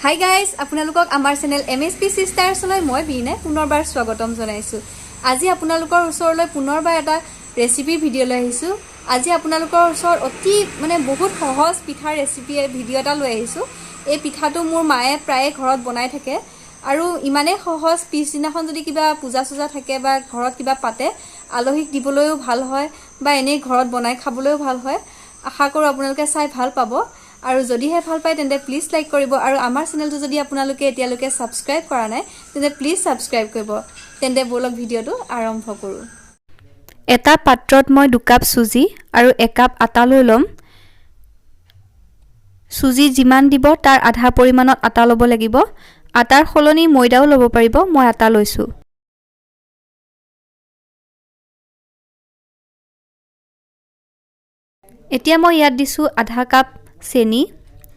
Hi guys, আপোনালোকক আমাৰ channel MSP চিষ্টাৰ্ছলৈ মই বীণাই পুনৰবাৰ স্বাগতম জনাইছোঁ। আজি আপোনালোকৰ ওচৰলৈ পুনৰবাৰ এটা ৰেচিপিৰ ভিডিঅ' লৈ আহিছোঁ। আজি আপোনালোকৰ ওচৰত অতি মানে বহুত সহজ পিঠাৰ ৰেচিপি ভিডিঅ' এটা লৈ আহিছোঁ। এই পিঠাটো মোৰ মায়ে প্ৰায়ে ঘৰত বনাই থাকে আৰু ইমানেই সহজ, পিছদিনাখন যদি কিবা পূজা চূজা থাকে বা ঘৰত কিবা পাতে, আলহীক দিবলৈও ভাল হয় বা এনেই ঘৰত বনাই খাবলৈও ভাল হয়। আশা কৰোঁ আপোনালোকে চাই ভাল পাব আৰু যদিহে ভাল পায় তেন্তে প্লিজ লাইক কৰিব আৰু আমাৰ চেনেলটো যদি আপোনালোকে এতিয়ালৈকে ছাবস্ক্ৰাইব কৰা নাই, তেন্তে প্লিজ ছাবস্ক্ৰাইব কৰিব। তেন্তে ব'লক, ভিডিঅ'টো আৰম্ভ কৰোঁ। এটা পাত্ৰত মই 2 কাপ চুজি আৰু একাপ আটা লৈ ল'ম। চুজি যিমান দিব, তাৰ আধা পৰিমাণত আটা ল'ব লাগিব। আটাৰ সলনি ময়দাও ল'ব পাৰিব, মই আটা লৈছোঁ। এতিয়া মই ইয়াত দিছোঁ আধা কাপ চেনি।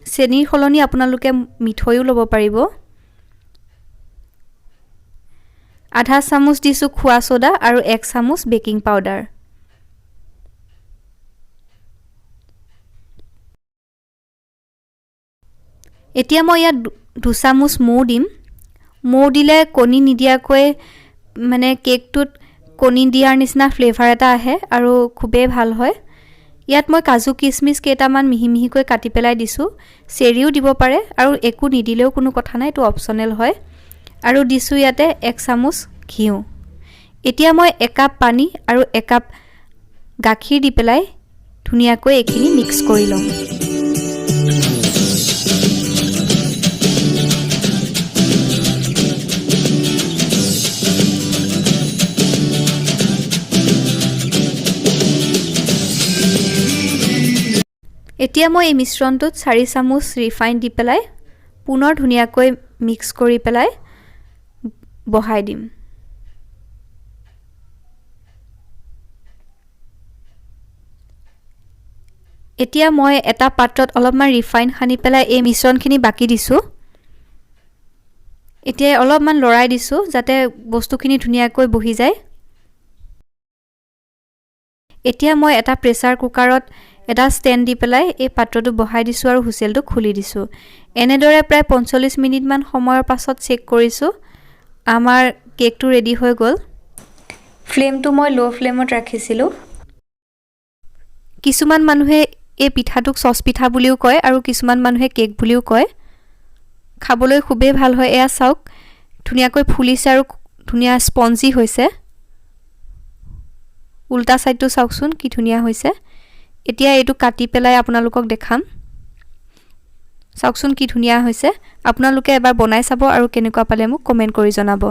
চেনিৰ সলনি আপোনালোকে মিঠৈও ল'ব পাৰিব। আধা চামুচ দিছোঁ খোৱা চ'ডা আৰু 1 চামুচ বেকিং পাউডাৰ। এতিয়া মই ইয়াত 2 চামুচ মৌ দিম। মৌ দিলে কণী নিদিয়াকৈ মানে কেকটোত কণী দিয়াৰ নিচিনা ফ্লেভাৰ এটা আহে আৰু খুবেই ভাল হয়। ইয়াত মই কাজু কিচমিচ কেইটামান মিহি মিহিকৈ কাটি পেলাই দিছোঁ। চেৰিও দিব পাৰে আৰু একো নিদিলেও কোনো কথা নাই, এইটো অপশ্যনেল হয়। আৰু দিছোঁ ইয়াতে 1 চামুচ ঘিউ। এতিয়া মই একাপ পানী আৰু একাপ গাখীৰ দি পেলাই ধুনীয়াকৈ এইখিনি মিক্স কৰি ল'ম। এতিয়া মই এই মিশ্ৰণটোত 4 চামুচ ৰিফাইন দি পেলাই পুনৰ ধুনীয়াকৈ মিক্স কৰি পেলাই বহাই দিম। এতিয়া মই এটা পাত্ৰত অলপমান ৰিফাইন সানি পেলাই এই মিশ্ৰণখিনি বাকি দিছোঁ। এতিয়া অলপমান লৰাই দিছোঁ, যাতে বস্তুখিনি ধুনীয়াকৈ বহি যায়। এতিয়া মই এটা প্ৰেছাৰ কুকাৰত এটা ষ্টেণ্ড দি পেলাই এই পাত্ৰটো বহাই দিছোঁ আৰু হুইচেলটো খুলি দিছোঁ। এনেদৰে প্ৰায় 45 মিনিটমান সময়ৰ পাছত চেক কৰিছোঁ, আমাৰ কেকটো ৰেডি হৈ গ'ল। ফ্লেমটো মই ল' ফ্লেমত ৰাখিছিলোঁ। কিছুমান মানুহে এই পিঠাটোক চচ পিঠা বুলিও কয় আৰু কিছুমান মানুহে কেক বুলিও কয়। খাবলৈ খুবেই ভাল হয়। এয়া চাওক, ধুনীয়াকৈ ফুলিছে আৰু ধুনীয়া স্পঞ্জি হৈছে। উল্টা ছাইডটো চাওকচোন, কি ধুনীয়া হৈছে। এতিয়া এইটো কাটি পেলাই আপোনালোকক দেখাম। চাওকচোন, কি ধুনীয়া হৈছে। আপোনালোকে এবাৰ বনাই চাব আৰু কেনেকুৱা পালে মোক কমেণ্ট কৰি জনাব।